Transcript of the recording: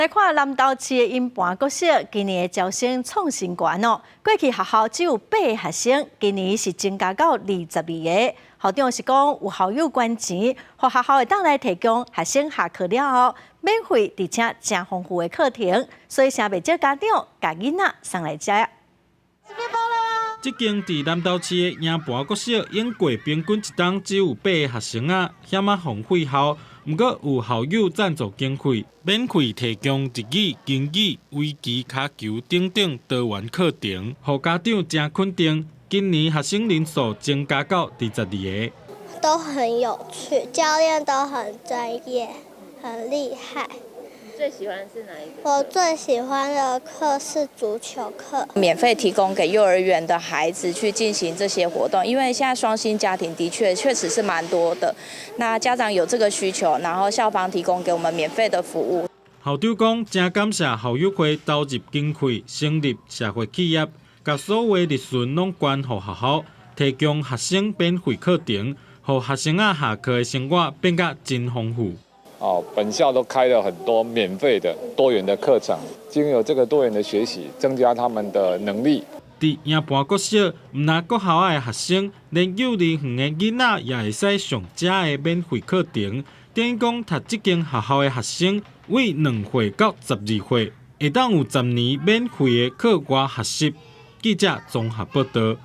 來看南投市的營盤國小，今年的招生創新高哦。過去學校只有八个學生，今年是增加到22個。校長是講有校友捐錢，予學校會當來提供學生下課了後免費而且誠豐富的課程，所以誠袂少家長共囡仔送來遮。這間佇南投市的營盤國小，永過平均一冬只有八个學生仔，險仔荒廢校。毋過有校友贊助經費，免費提供日語、英語、圍棋、跤球等等多元課程，予家長誠肯定。今年學生人數增加到22個。都很有趣，教練都很專業，很厲害。最喜歡是哪一個？我最喜歡的課是足球課。免費提供給幼兒園的孩子去進行這些活動，因為現在雙薪家庭的確確實是蠻多的。那家長有這個需求，然後校方提供給我們免費的服務。校長講，誠感謝校友會投入經費，成立社會企業，共所有利潤攏捐予學校，提供學生免費課程，予學生仔下課的生活變甲真豐富。哦，本校都開了很多免費的多元的課程，經由這個多元的學習，增加他們的能力。佇營盤國小，毋但國校的學生，連幼兒園的囡仔也會使上遮的免費課程。等於講，讀這間學校的學生，對2歲到12歲，會當有10年免費的課外學習。記者綜合報導。